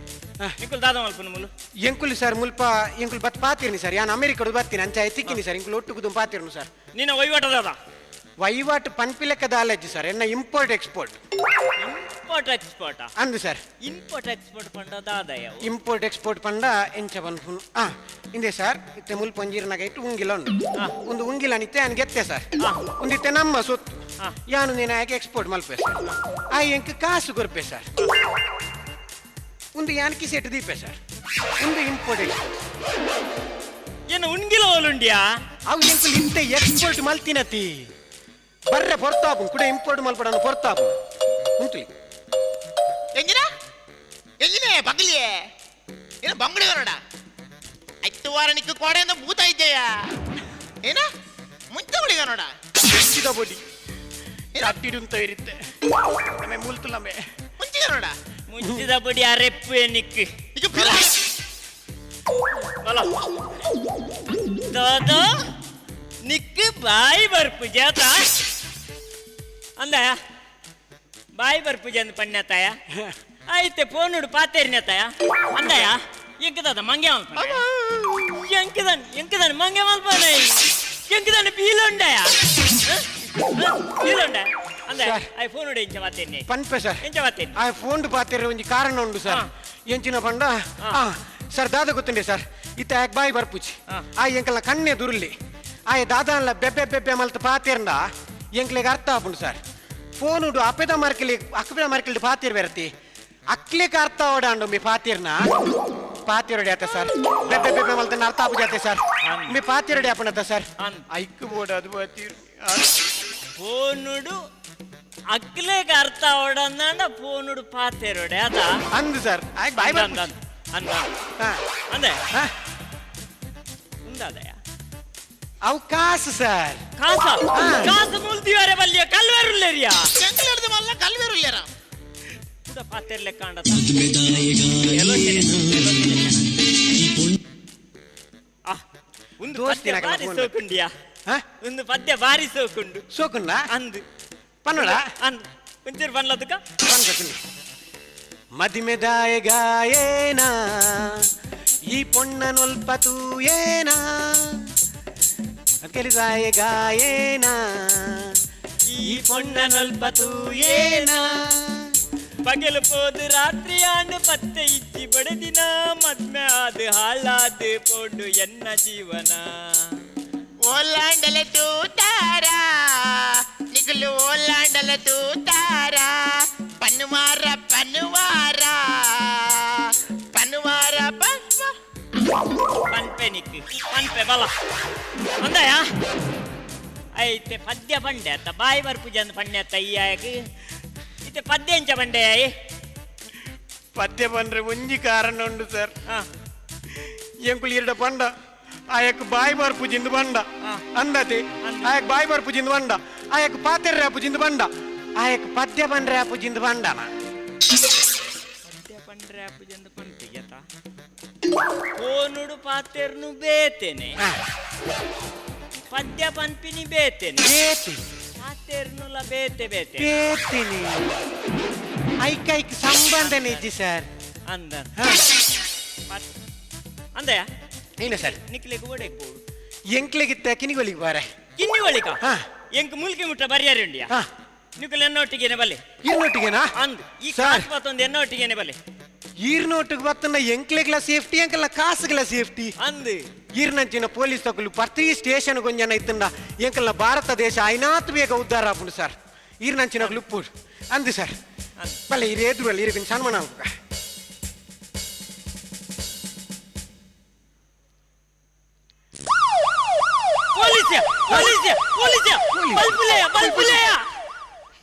ನಿಕುಲ್ ದಾದಾ ಮಲ್ಪುನು ಮುಲು. ಎಂಕುಲು ಸರ್ ಮುಲ್ಪ ಎಂಕುಲು ಬತ್ ಪಾತಿರ್ನಿ ಸರ್ ಯಾನ್ ಅಮೆರಿಕಡು ಬರ್ತೀನಿ ಅಂಚ ತಿಕ್ಕಿನಿ ಸರ್ ಎಂಕುಲು ಒಟ್ಟು ಕುದುಂ ಪಾತಿರ್ನು ಸರ್. ನಿನ್ನ ವಹಿವಾಟ ದಾದಾ. ವಹಿವಾಟು ಪನ್ಪಿ ಲೆಕ್ಕದ ಸರ್ ಎನ್ನ ಇಂಪೋರ್ಟ್ ಎಕ್ಸ್ಪೋರ್ಟ್. Import export. ಅಂದು ಸರ್. ಇಂಪೋರ್ಟ್ ಎಕ್ಸ್ಪೋರ್ಟ್ ಪಂಡ ದಾದಯ. ಇಂಪೋರ್ಟ್ ಎಕ್ಸ್ಪೋರ್ಟ್ ಪಂಡ ಎಂಚ ಪನ್ಪುನು ಆ ಇಂದೆ ಸರ್ ಇತ್ತೆ ಮುಲ್ಪ ಒಂಜಿರ್ನಾಗ ಇಟ್ಟು ಉಂಗಿಲ ಉಂಡು. ಒಂದು ಉಂಗಿಲ ನಿತ್ತೆ ಯಾನ್ ಗೆತ್ತೆ ಸರ್. ಒಂದಿತ್ತೆ ನಮ್ಮ ಸೊತ್ತು. ಯಾನು ನೀನು ಯಾಕೆ ಎಕ್ಸ್ಪೋರ್ಟ್ ಮಲ್ಪೆ ಸರ್ ಆ ಎಂಕ್ ಕಾಸು ಕೊರ್ಪೆ ಸರ್ ಒಂದು ಯಾನ್ ಕಿಸೆಟ್ ದೀಪೆ ಸರ್ ಒಂದು ಇಂಪೋರ್ಟ್ ಎಕ್ಸ್ಪೋರ್ಟ್. ಏನು ಉಂಗಿಲ ಓಲುಂಡ್ಯಾ. ಅವು ಎಂಕುಲು ಇಂತೆ ಎಕ್ಸ್ಪೋರ್ಟ್ ಮಲ್ತಿನತಿ ಬರ್ರೆ ಪೊರ್ತಾಪು ಕೂಡ ಇಂಪೋರ್ಟ್ ಮಲ್ಪಡನು ಪೊರ್ತಾಪು ಉಂತುಲಿ. ಎಂಜಿನ ಎಂಜಿನೇ ಬಂಗ್ಲಿಯೇ ಏನು ಬಂಗಡಿ ನೋಡ ಐತು ವಾರ ನಿಕ್ಕು ಕೋಡೆಯಿಂದ ಭೂತ ಇದ್ದೆಯಾ ಏನ ಮುಂಚೆ ಗುಳಿಗ ನೋಡ. ಹೆಚ್ಚಿದ ಬೊಡಿ ಅಟ್ಟಿಡುಂತ ಇರುತ್ತೆ ನಮ್ಮೆ ಮುಲ್ತುಲಮ್ಮೆ. ಮುಂಚಿಗ ನೋಡ. ಮುಂಚಿದ ಬಡಿ ಅರೆಪ್ಪು ನಿಕ್. ಈಗ ಪಿರ. ಬಲ ದಾದಾ ನಿಕ್ ಬಾಯಿ ಬರ್ಪು ಜಾತ ಅಂದ ಬಾಯಿ ಬರ್ಪುಜ ಅಂದ್ ಪಣ್ಯತಾಯ ಐತೆ ಫೋನುಡು ಪಾತೇರಿನತಾಯ ಅಂದಯ. ಎಂಕದಾದ ಮಂಗೆ ಮಲ್ಪನ? ಎಂಕದನ್ ಎಂಕದನ್ ಮಂಗೆ ಮಲ್ಪನ? ಎಂಕದನ್ ಬೀಲೊಂಡಯ ಬೀಲೊಂಡ ಅಂದ. ಸರ್. I ಫೋನುಡು ಎಂಚ ಪಾತೇರ್ನಿ? ಪನ್ಪೆ ಸರ್. ಎಂಚ ಪಾತೇರ್ನಿ? ಆ ಫೋನ್ ಪಾತಿರ ಒಂಜಿ ಕಾರಣ ಉಂಡು ಸರ್. ಎಂಚಿನ ಪಂಡ, ಆ ಸರ್, ದಾದ ಗೊತ್ತುಂಡೆ ಸರ್, ಇತ್ತ ಯಾಕೆ ಬಾಯಿ ಬರ್ಪುಚಿ. ಆ ಎಂಕಲ್ನ ಕಣ್ಣೆ ದುರ್ಲಿ ಆಯ್ ದಾದಾನ್ಲ ಬೆಬ್ಬೆ ಬೆಬ್ಬೆ ಮಲ್ತ ಪಾತಿರಂಡ ಎಂಕ್ಲೆಗ್ ಅರ್ಥ ಆಪುಂಡು ಸರ್. ಫೋನ್ ಉಂಡು ಅಪೆದ ಮಾರ್ಕೆಲಿ ಅಕ್ಕಪೆದ ಮಾರ್ಕೆಲ್ ಪಾತಿರ್ ಬೆರತಿ ಅಕ್ಲಿಕ್ ಅರ್ಥ ಓಡಾಂಡು ಮಿ ಪಾತಿರ್ನ ಪಾತಿರಡಿ ಆತ ಸರ್. ಬೆಬ್ಬೆ ಬೆಬ್ಬೆ ಮಲ್ತನ ಅರ್ಥ ಆಪುಜಾತೆ ಸರ್. ಮಿ ಪಾತಿರಡಿ ಆಪುಣತ ಸರ್. ಐಕ್ ಬೋಡದು ಪಾತಿರ್. ಫೋನುಡು ಅಕ್ಲೆಗ್ ಅರ್ಥ ಓಡಂದಾಂಡ ಫೋನುಡು ಪಾತೇರೋಡೆ ಅದ? ಅಂದು ಸರ್, ಆಯ್ತು, ಬಾಯ್. ಅಂದ ಅಂದ ಅಂದ. ಅಂದೆ. ಉಂದಾದಯ? ಅವು ಕಾಸು ಸರ್. ಕಾಸ? ಕಾಸು ಮುಲ್ದಿವರೆ ಬಲ್ಲಿಯ ಕಲ್ವೆರುಲ್ಲೇರಿಯಾ. ಎಂಕ್ಲೆಡ್ದು ಮಲ್ಲ ಕಲ್ವೇರುಲ್ಲೇರ. ಕೂಡ ಪಾತೆರ್ಲೆ ಕಾಂಡ. ಒಂದು ದೋಸ್ತಿ ಪದ್ಯ ನಕಲ ಬಾರಿ ಫೋನ್. ಸೋಕುಂಡಿಯಾ. ಹಾ? ಒಂದು ಪದ್ಯ ಬಾರಿ ಸೋಕುಂಡು. ಸೋಕುಂಡ? ಅಂದು. ಪನ್ನಡ? ಅಂದು, ಒಂಚೂರು ಪನ್ಲದಕ್ಕ. ಮದಿಮೆದಾಯ ಗಾಯೇನ ಈ ಪೊಣ್ಣನೊಲ್ಪ ತೂಯೇನ ಕೆಲಿದಾಯ ಗಾಯೇನ ಈ ಪೊಣ್ಣನೊಲ್ಪ ಏನ ಪಗಲು ಪೋದು ರಾತ್ರಿ ಆಂಡು ಪತ್ತೆ ಇಜ್ಜಿ ಬಡದಿನ ಮದ್ಮೆ ಆದು ಹಾಳಾದು ಪೋಂಡು ಎನ್ನ ಜೀವನ. ಓಲಾಂಡಲ ತೂತಾರ ನಿಗುಲು, ಓಲಾಂಡಲ ತೂತಾರ, ಪನ್ನುವಾರ ಪನ್ನುವಾರ ಪನ್ನುವಾರ ಪನ್ಪ. ಪನ್ಪೆ ನಿಕ್ ಪನ್ಪೆ ಬಲ ಅಂದಯ. ಐತೆ ಪದ್ಯ ಪಂಡೆ ಅತ್ತ, ಬಾಯಿ ಬರ್ಪುಜ ಅಂದ್ ಪಂಡೆ ಅತ್ತ. ಈ ಆಯಕ್ ಇತ್ತೆ ಪದ್ಯ ಎಂಚ ಪಂಡೆ ಆಯ್? ಪದ್ಯ ಬಂದ್ರೆ ಒಂಜಿ ಕಾರಣ ಉಂಡು ಸರ್. ಎಂಕುಲು ಇರಡ ಪಂಡ ಆಯಕ್ ಬಾಯಿ ಬರ್ಪುಜಿಂದು ಬಂಡ. ಅಂದತೆ? ಅಂದ್. ಆಯಕ್ ಬಾಯಿ ಬರ್ಪುಜಿಂದು ಬಂಡ, ಆಯಕ್ ಪಾತೆರ್ರೆ ಆಪುಜಿಂದು ಬಂಡ, ಆಯಕ್ ಪದ್ಯ ಬಂಡ್ರೆ ಆಪುಜಿಂದು ಬಂಡನ. ಪದ್ಯ ಪಂಡ್ರೆ ಆಪುಜಂದು ಪನ್ಪಿಗೆತ ಫೋನುಡು ಪಾತೆರ್ನು ಬೇತೇನೆ. ಪದ್ಯ ಪನ್ಪಿನಿ ಬೇತೇನೆ. ಬೇತೆ. ಪಾತೆರ್ನುಲ ಬೇತೆ ಬೇತೆ. ಬೇತೇನೆ, ಐಕ್ ಐಕ್ ಸಂಬಂಧ ಇಜ್ಜಿ ಸರ್. ಅಂದ ಅಂದಯ. ಏನ ಸರ್? ನಿಕ್ಲೆಗ್ ಓಡೆಗ್ ಬೋಡು? ಎಂಕ್ಲೆಗಿತ್ತ ಕಿನಿಗೊಲಿಗೆ ಬಾರೆ. ಕಿನ್ನಿ ಒಳಿಕ? ಹಾ. ಎಂಕ್ ಮುಲ್ಕಿ ಮುಟ್ಟ ಬರ್ಯಾರಿ ಉಂಡಿಯಾ. ನಿಕುಲ್ ಎನ್ನೊಟ್ಟಿಗೆನೆ ಬಲ್ಲೆ. ಈರ್ನೊಟ್ಟಿಗೆನಾ? ಅಂದ್, ಈ ಸರ್. ಕಾಸು ಪತ್ತೊಂದು ಎನ್ನೊಟ್ಟಿಗೆನೆ ಬಲ್ಲೆ. ಈರ್ನೋಟಿಗೆ ಬತ್ತನ ಎಂಕ್ಲೆಗ್ಲ ಸೇಫ್ಟಿ, ಎಂಕಲ್ನ ಕಾಸುಗಳ ಸೇಫ್ಟಿ. ಅಂದ್. ಈರ್ನಂಚಿನ ಪೊಲೀಸ್ ತಕುಲು ಪ್ರತಿ ಸ್ಟೇಷನ್ ಗೊಂಜನ ಇತ್ತಂಡ ಎಂಕಲ್ನ ಭಾರತ ದೇಶ ಐನಾತ್ ಬೇಗ ಉದ್ಧಾರ ಆಪುಂಡು ಸರ್. ಈರ್ನಂಚಿನ ಉಪ್ಪು ಅಂದು ಸರ್. ಅಂದ್. ಬಲ್ಲೆ, ಇರು ಎದುರು ಇರು ಸನ್ಮಾನ ಆಪುಗ. ಪೊಲೀಸಿಯ ಪೊಲೀಸಿಯ ಪೊಲೀಸಿಯ! ಪೊಲೀಸ್. ಬಲ್ಪುಲೆಯ ಬಲ್ಪುಲೆಯ.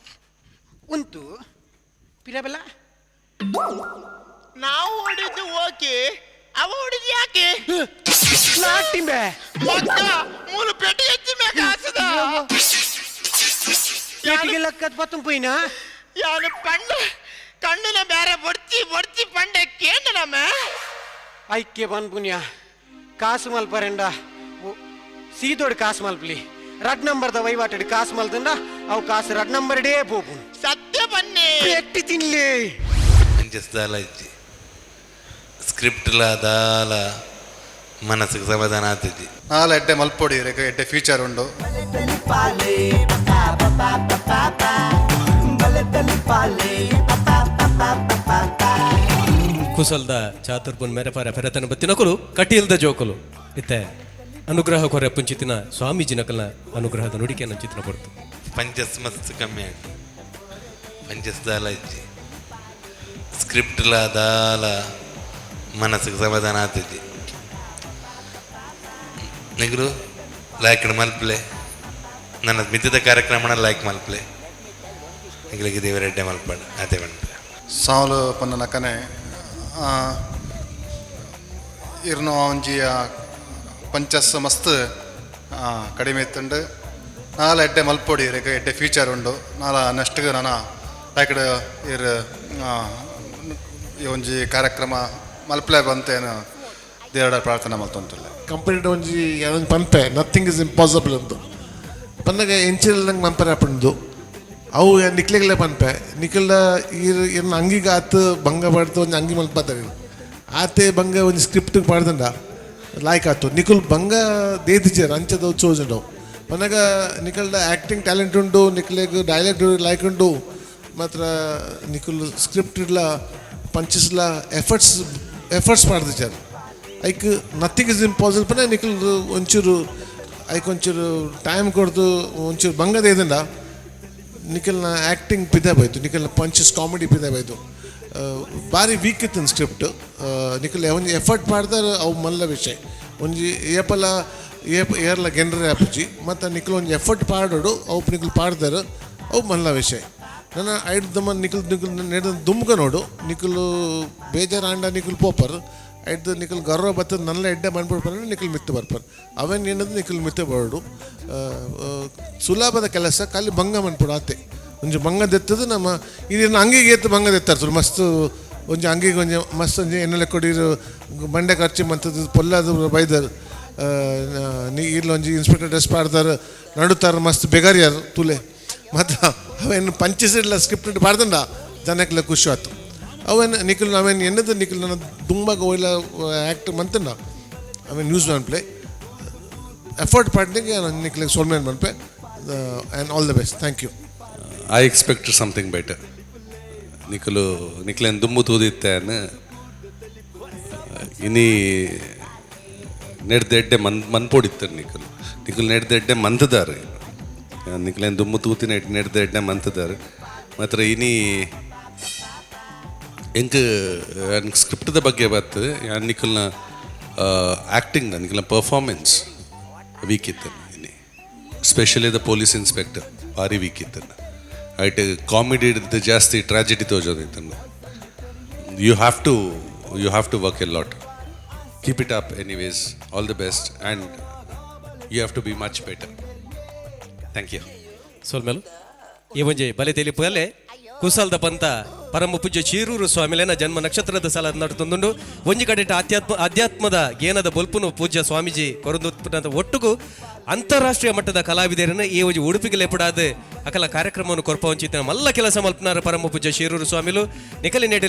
ಉಂತು ಪಿರಬಲ್ಲ. ನಾವು ಹೊಡಿದ್ದು ಓಕೆ, ಅವ ಹೊಡಿದ್ ಯಾಕೆ? ಲಾಟಿಂಬೆ. ಮಕ್ಕ ಮೂಲು ಪೆಟ್ಟಿ ಹೆಚ್ಚಿ ಮೇಕ ಹಾಸದ. ಪೇಟಿಗೆ ಲಕ್ಕದ್ ಪತ್ತುಂಪುಯಿನ. ಯಾನು ಪಂಡ ಕಣ್ಣುನ ಬೇರೆ ಬೊಡ್ಚಿ ಬೊಡ್ಚಿ ಪಂಡೆ ಕೇಂದ್ರ ನಮ್ಮ. ಐಕ್ಯ ಪನ್ಪುನ್ಯ ಕಾಸು ಮಲ್ಪರೆಂಡ ಸೀದೋಡು ಕಾಸು ಮಲ್ಪಲಿ. ರಡ್ ನಂಬರ್ದ ವಹಿವಾಟು ಕಾಸು ಮಲ್ತಂಡ ಅವು ಕಾಸು ರಡ್ ನಂಬರ್ ಡೇ ಪೋಪುನು. ಸತ್ಯ ಬನ್ನಿ. ಪೆಟ್ಟಿ ತಿನ್ಲಿ. ಅಂಚ ದಾಲ ಇಜ್ಜಿ, ಸ್ಕ್ರಿಪ್ಟ್ಲ ದಾಲ ಮನಸ್ಸಿಗೆ ಸಮಾಧಾನ ಆತಿಜ್ಜಿ. ನಾಲ್ ಎಡ್ಡೆ ಮಲ್ಪೊಡಿ, ಇರೆಗ್ ಎಡ್ಡೆ ಫ್ಯೂಚರ್ ಉಂಡು. ಕುಸಲ್ದ ಚಾತುರ್ಪುನ್ ಮೆರೆಪಾರ ಫೆರತನ ಬತ್ತಿನಕುಲು ಕಟೀಲ್ದ ಜೋಕುಲು ಇತ್ತೆ ಅನುಗ್ರಹ ಕೊರೆ ಪುಂಚಿತಿನ ಸ್ವಾಮೀಜಿ ನಕಲ್ನ ಅನುಗ್ರಹದ ನುಡಿಕೆಯನ್ನು ಚಿತ್ರ ಕೊಡ್ತು. ಪಂಚಸ್ ಮಸ್ತ್ ಕಮ್ಮಿ ಆಯ್ತು, ಪಂಚಸ್ ದಾಲ ಇಜ್ಜಿ, ಸ್ಕ್ರಿಪ್ಟ್ಲ ದಾಲ ಮನಸ್ಸಿಗೆ ಸಮಾಧಾನ ಆತಿಜ್ಜಿ. ನಿಗುಲು ಲೈಕ್ ಮಲ್ಪ್ಲೆ, ನನ್ನ ಮಿದ್ದಿದ ಕಾರ್ಯಕ್ರಮನ ಲೈಕ್ ಮಲ್ಪ್ಲೆ. ನಿಗಳಿಗೆ ದೇವರೆಡ್ಡೆ ಮಲ್ಪಂಡ ಅದೇ ಮನ್ಪೆ. ಸಾಲು ಪನ್ನನ ಕನೆ ಇರ್ನು ಒಂಜಿ ಪಂಚಸ್ ಮಸ್ತ್ ಕಡಿಮೆ ಇತ್ತುಂಡು. ನಾಲ್ ಎಡ್ಡೆ ಮಲ್ಪೊಡಿ, ಇರೆಗ್ ಎಡ್ಡೆ ಫ್ಯೂಚರ್ ಉಂಡು. ನಾಲ ನೆಕ್ಸ್ಟ್ ನಾನ ಲೈಕ್ ಇರ್. ಈ ಒಂಜಿ ಕಾರ್ಯಕ್ರಮ ಮಲ್ಪಲೆ ಬಂತೇನು ದೇವರ ಪ್ರಾರ್ಥನೆ ಮಲ್ತೊಂತಿಲ್ಲ. ಕಂಪನಿ ಒಂಜಿ ಒಂಜಿ ಪನ್ಪೆ, ನಥಿಂಗ್ is impossible ಅಂದು ಪನ್ನಗ ಎಂಚಿನ ನಂಗೆ ಮನ್ಪರೆ ಆಪುಂಡು. ಅವು ನಿಕ್ಲೆಗ್ಲೆ ಪನ್ಪೆ, ನಿಕ್ಲ ಈರ್ ಇರ್ನ ಅಂಗಿಗೆ ಆತ್ ಭಂಗ ಪಾಡ್ದು ಒಂಜಿ ಅಂಗಿ ಮಲ್ಪತಾರೆ. ಆತೆ ಭಂಗ ಒಂಜಿ ಸ್ಕ್ರಿಪ್ಟ್ ಪಾಡ್ದಂಡ ಲಾಯ್ಕ್ ಆತು. ನಿಕುಲ್ ಭಂಗ ದೇತಿಚೇರ್ ಅಂಚದ ಚೋಜುಂಡವು ಪನ್ನಗ ನಿಕಲ್ಡ ಆ್ಯಕ್ಟಿಂಗ್ ಟ್ಯಾಲೆಂಟ್ ಉಂಡು, ನಿಕ್ಲೆಗ್ ಡೈಲಾಗ್ ಲಾಯ್ಕ್ ಉಂಡು. ಮಾತ್ರ ನಿಕುಲ್ ಸ್ಕ್ರಿಪ್ಟ್ ಇಡ್ಲ ಪಂಚಸ್ಲ ಎಫರ್ಟ್ಸ್ ಎಫರ್ಟ್ಸ್ ಪಾಡ್ದಿಚಾರ್. ಐಕ್ ನಥಿಂಗ್ is impossible ಪಂಡ ನಿಕುಲ್ ಒಂಚೂರು ಐಕ್ ಒಂಚೂರು ಟೈಮ್ ಕೊಡ್ದು ಒಂಚೂರು ಬಂಗದ ಇದಂಡ ನಿಖಲ್ನ ಆ್ಯಕ್ಟಿಂಗ್ ಪಿದೆ ಹೋಯ್ತು, ನಿಖಲ್ನ ಪಂಚಸ್ ಕಾಮಿಡಿ ಪಿದೆ ಹೋಯ್ತು. ಭಾರಿ ವೀಕ್ ಇತ್ತು ಸ್ಕ್ರಿಪ್ಟ್. ನಿಖಲ್ ಒಂಜಿ ಎಫರ್ಟ್ ಮಾಡ್ದಾರ, ಅವು ಮಲ್ಲ ವಿಷಯ. ಒಂಜಿ ಏಪಲ ಏಪ ಏರ್ಲ ಗೆನ್ರೆ ಆಪುಜಿ. ಮತ್ತು ನಿಖಲ್ ಒಂಜಿ ಎಫರ್ಟ್ ಪಾಡೋಡು, ಅವು ನಿಖಲ್ ಪಾಡ್ದಾರ, ಅವು ಮಲ್ಲ ವಿಷಯ. ನನ್ನ ಐಡ್ ದಮ್ಮ ನಿಖಲ್ ನಿಖಲ್ ನೆಡ ದುಮ್ಕ ನೋಡು. ನಿಖಲು ಬೇಜಾರಾಂಡ ನಿಖಲ್ ಪೋಪರ್. ಐಡ್ದು ನಿಖಲ್ ಗರ್ವ ಬತ್ತದ, ನನ್ನ ಎಡ್ಡೆ ಮನ್ಬಿಡ್ಪಾರ, ನಿಖಲ್ ಮಿತ್ತು ಬರ್ಪಾರ. ಅವೇನು ಏನದು ನಿಖಲ್ ಮಿತ್ತು ಬರೋಡು ಸುಲಭದ ಕೆಲಸ. ಖಾಲಿ ಭಂಗ ಮನ್ಪುಡು ಆತೆ. ಒಂಜಿ ಬಂಗ ದೆತ್ತದು ನಮ್ಮ ಇದು ಅಂಗಿಗೆ ಎತ್ತು ಬಂಗ ದೆತ್ತಾರೆ. ಮಸ್ತ್ ಒಂಜಿ ಅಂಗಿಗೆ ಒಂಜಿ ಮಸ್ತ್ ಒಂಜಿ ಎಣ್ಣೆಲೆ ಕೊಡಿರು ಬಂಡೆ ಖರ್ಚು ಮಂತದ್ದು ಪೊಲ್ಲದು ಬೈದರ್. ನೀ ಇರ್ಲ ಒಂಜಿ ಇನ್ಸ್ಪೆಕ್ಟರ್ ಡ್ರೆಸ್ ಪಾಡ್ದಾರ, ನಡುತ್ತಾರ, ಮಸ್ತ್ ಬೆಗಾರಿಯಾರ ತುಲೆ. ಮತ್ತು ಅವೇನು ಪಂಚಿಸಿಡ್ಲ ಸ್ಕ್ರಿಪ್ಟ್ ಪಾಡ್ದಂಡ ಜನಕ್ಕೆಲ್ಲ ಖುಷಿ ಆಯ್ತು. ಅವೇನು ನಿಖಲ್ ಅವೇನು ಎನ್ನದ ನಿಖಲ್ ನನ್ನ ದುಂಬಾಗ ಒಯ್ಲ ಆ್ಯಕ್ಟ್ ಮಂತಂಡ ಅವೇನು ಯೂಸ್ ಮನ್ಪ್ಲೆ ಎಫರ್ಟ್ ಪಾಡ್ನಿಗೆ ನಿಖಲಿಗೆ ಸೋಲ್ಮೇನ್ ಮನ್ಪೆ. And all the best, thank you. I expect something better. ನಿಕಲು ನಿಕ್ಲೆನ್ ದುಂಬು ತೂದಿತ್ತೇನು. ಇನಿ ನೆಡ್ದು ಎಡ್ಡೆ ಮನ್ ಮನ್ಪೊಡಿತ್ತು. ನಿಕಲ್ ನಿಕುಲು ನೆಡ್ದು ಎಡ್ಡೆ ಮಂತದಾರ. ನಿಕ್ಲೆನ್ ದುಂಬು ತೂತಿನ ನೆಡ್ದು ಎಡ್ಡೆ ಮಂತದಾರ. ಮಾತ್ರ ಇನಿ ಎಂಕ್ ಸ್ಕ್ರಿಪ್ಟ್ದ ಬಗ್ಗೆ ಬತ್ತು ಯಾನ್ ನಿಕಲ್ನ ಆ್ಯಕ್ಟಿಂಗ್, ನಿಕಲ್ನ ಪರ್ಫಾರ್ಮೆನ್ಸ್ ವೀಕ್ ಇತ್ತು ಇನಿ. ಸ್ಪೆಷಲಿ the police inspector ಭಾರಿ ವೀಕ್ ಇತ್ತು. ಐಟ್ ಕಾಮಿಡಿ ಜಾಸ್ತಿ tragedy ತೋಜೋದಿತ್ತು. You have to work a lot. Keep it up. Anyways, all the best and you have to be much better. Thank you. ಸೊಲ್ಮೆಲು. ಈ ಒಂಜಿ ಬಲೆ ತೆಲಿಪುಗಲೆ ಕುಸಲ್ದ ಪಂತ ಪರಮ ಪೂಜ್ಯ ಚೀರೂರು ಸ್ವಾಮಿಲೇನ ಜನ್ಮ ನಕ್ಷತ್ರದ ಸಲ ನಡ್ತೊಂದುಂಡು. ಒಂಜಿ ಕಡೆಟ ಆಧ್ಯಾತ್ಮದ ಗೇನದ ಬೊಲ್ಪುನು ಪೂಜ್ಯ ಸ್ವಾಮೀಜಿ ಕೊರೊಂದು ಒಟ್ಟುಗು ಅಂತಾರಾಷ್ಟ್ರೀಯ ಮಟ್ಟದ ಕಲಾವಿದರನ್ನು ಈ ಒಂಜಿ ಉಡುಪಿಗೆ ಲೆಪುಡಾದ್ ಅಕಲ ಕಾರ್ಯಕ್ರಮವನ್ನು ಕೊರ್ಪ ವಂಚಿತ ಮಲ್ಲ ಕೆಲಸ ಮಲ್ಪನಾರ ಪರಮ ಪೂಜ್ಯ ಶೀರೂರು ಸ್ವಾಮಿಲು. ನಿಕಲಿ ನೆಡೆ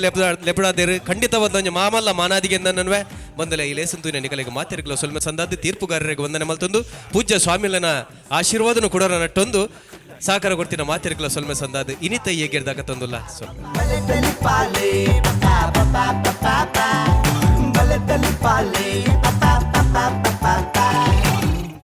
ಲೆಪುಡಾದೇರು ಖಂಡಿತವಾದ ಒಂಜಿ ಮಾಮಲ್ಲ ಮಾನಾದಿಗೆ ನನ್ವೆ ಬಂದಲೆ. ಈ ಲೇಸಂತೂನ ನಿಕಲಿಗೆ ಮಾತೆರ್ಗಲ ಸೊಲ್ಮೆ ಸಂದಾದ್ದು ತೀರ್ಪುಗಾರರಿಗೆ ವಂದನೆ ಮಲ್ತೊಂದು, ಪೂಜ್ಯ ಸ್ವಾಮಿಲನ ಆಶೀರ್ವಾದನು ಕೊಡೋರ ನಟ್ಟೊಂದು ಸಹಕಾರ ಕೊಡ್ತಿನ ಮಾತೆರ್ಗಲ ಸೊಲ್ಮೆ ಸಂದಾದ ಇನಿತ ಏಗೆರ್ದಾಗ ತಂದುಲ್ಲ ಸೊಲ್ಮೆ. ಬಲೆ ಪಾ ಪಾ ಪಾ ಪಾ ಪಾ, ಬಲೆ ತಲಿ ಪಾಲೆ ಪಾ ಪಾ ಪಾ ಪಾ.